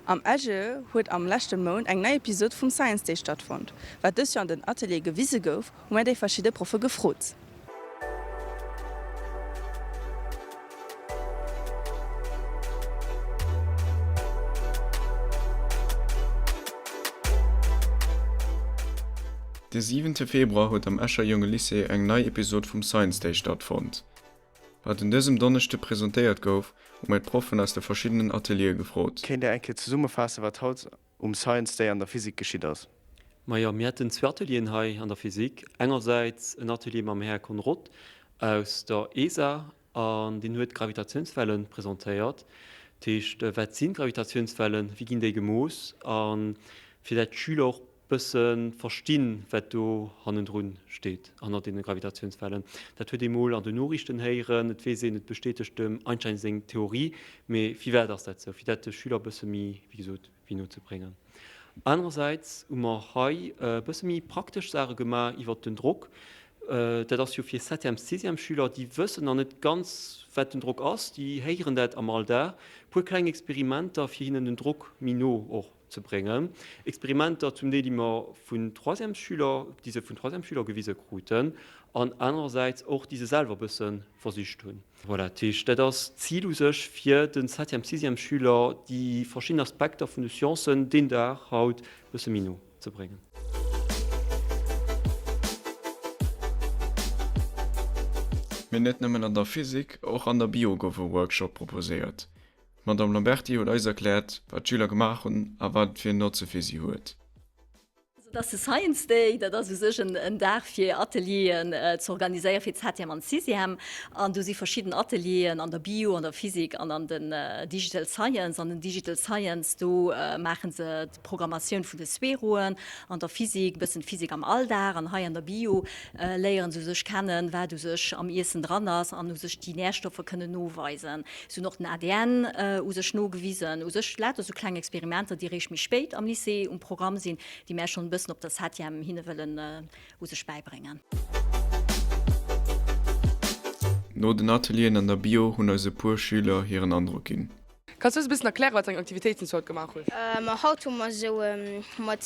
Am EGE huet am leschte Mount eng nei Episod vum Science Day stattfonnt. Wat dës Joer an den Ateliere gewise gouf, hu mär déi verschidde Proffe gefrot. De siwente Februar huet am Escher Jonge Lycée eng nei Episod vum Science Day stattfonnt. Wat un dësem Donneschde presentéiert gouf, hu mir d'Proffen aus de verschiddenen Ateliere gefrot. Kéint Dir eng Kéier zesummefaassen, wat haut um Science Day an der Physik geschitt ass? Majo, mir haten zwee Atelieren hei an der Physik. Engersäits en Atelier mam Här Conrot aus der ESA an deen huet Gravitatiounswellen presentéiert. Dat heescht, wat sinn Gravitatiounswellen, wéi ginn déi gemooss a fir dat d'Schüler och bësse verstinn, wat do hannendrun steet, hannert deene Gravitatiounswellen. Dat huet ee mol an den Noriichten héieren, et weess een, et bestätegt dem Einstein seng Theorie, mee firwat ass dat sou? Fir dat de Schüler e bësse méi, wéi gesot, wéi no ze bréngen. Anerersäits hu mer hei e bësse méi praktesch Saache gemaach iwwert den Drock. Dat ass jo fir Septièmes, Sixièmes Schüler, déi wëssen nach net ganz, wat den Drock ass, déi héieren dat am Alldag. E puer kleng Experimenter, fir hinnen den Drock méi no och ze bréngen. Experimenter zum Deel, déi mer vun Troisièmesschüler, déi se vun Troisièmesschüler gewise kruten, an anerersäits och, déi se selwer e bësse versicht hunn. Voilà, dat heescht, dat ass d'Zil u sech, fir de Septième-, Sixièmesschüler déi verschidden Aspekter vun de Sciencen deen Dag haut e bësse méi no ze bréngen. Mee net nëmmen an der Physik, och an der Bio gouf e Workshop proposéiert. D'Madame Lamberty huet eis erkläert, wat d'Schüler gemaach hunn a wat et fir en Notze fir si huet. Also dat ass de Science Day, dat ass u sech en Dag fir Atelieren ze organiséieren fir d'Septième an d'Sixième. An do si verschidden Atelieren an der Bio, an der Physik an an den Digital Science. An den Digital Science, do maache se d'Programmatioun vun de Sphäroen, an der Physik e bëssen d'Physik am Alldag an hei an der Bio léieren se u sech kennen, wat u sech am Iessen dran ass an u sech déi Närstoffer kënnen noweisen. Se hunn och den ADN u sech nogewisen. U sech lauter sou kleng Experimenter, déi eréischt méi spéit am Lycée um Programm sinn, déi mär schonn e bëssen op der Septième hinne wëllen u sech bäibréngen. No den Atelieren an der Bio hunn eis e puer Schüler hiren Androck ginn. Kanns du eis e bëssen erklären, wat fir eng Aktivitéiten s du haut gemaach hues? Ma haut hu mer sou mat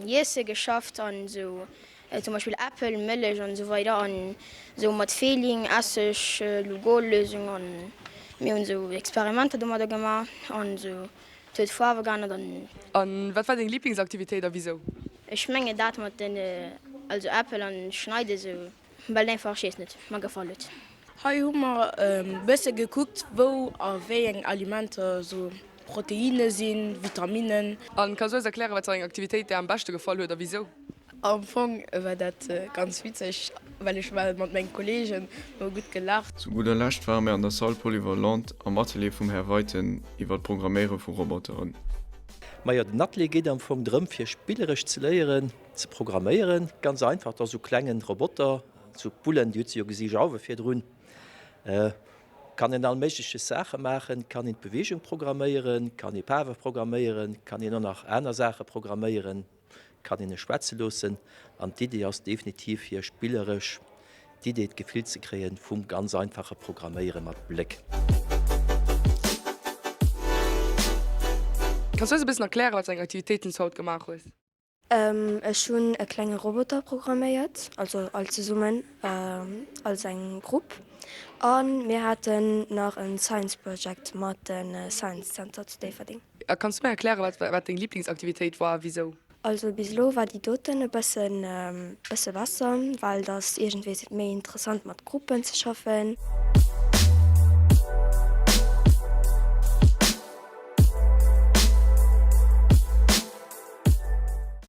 Iesse geschafft an sou Zum Beispill Äppel, Mëllech an esou weider an esou mat Fehling, Esseg, Lugol-Lösung an mir hunn esou Experimenter domadder gemaach an esou et huet d'Faarwe geännert an. An wat war deng Liblingsaktivitéit a wisou? Ech mengen dat mat den also Äppel an schneiden esou well et einfach, ech weess net, mer gefall huet. Hei hu mer e bësse gekuckt wou a wéi eng Alimenter esou Proteine sinn, Vitaminnen. An kanns du eis erklären wat fir eng Aktivitéit där am beschte gefall huet a wisou? Am Fong war dat ganz witzeg, well ech war mat mengen Kollegen, mir hu gutt gelaacht. Zu gudder Lescht ware mir an der Salle Polyvalente am Atelier vum Här Weiten iwwer d'Programméiere vu Roboteren. Majo, den Atelier geet am Fong drëm fir spilleresch ze léieren ze programméieren. Ganz einfach, et ass esou klengen Roboter, esou Bullen, déi hutt se jo gesi jauwe virdrun. Kann een all méigleche Saache maachen, kann een d'Beweegung programméieren, kann ee Faarwe programméieren, kann een och nach aner Saache programméieren. Kann een e schwätze loossen an d'Idee ass definitiv fir spilleresch d'Idee, d'Gefill ze kréien vum ganz einfache Programméiere mat Bléck. Kanns du eis e bëssen erklären, wat fir eng Aktivitéiten s du haut gemaach hues? Ech hunn e klenge Roboter programméiert, also all zesummen als eng Grupp. A mir haten nach e Science Project mat de Science Center zu Déifferdeng. A kanns du mir erklären, wat wat deng Lieblingsaktivitéit war a wisou? Also bis elo war déi doten e bëssen bësse besser, well et ass iergendwéi méi interessant mat Gruppen ze schaffen.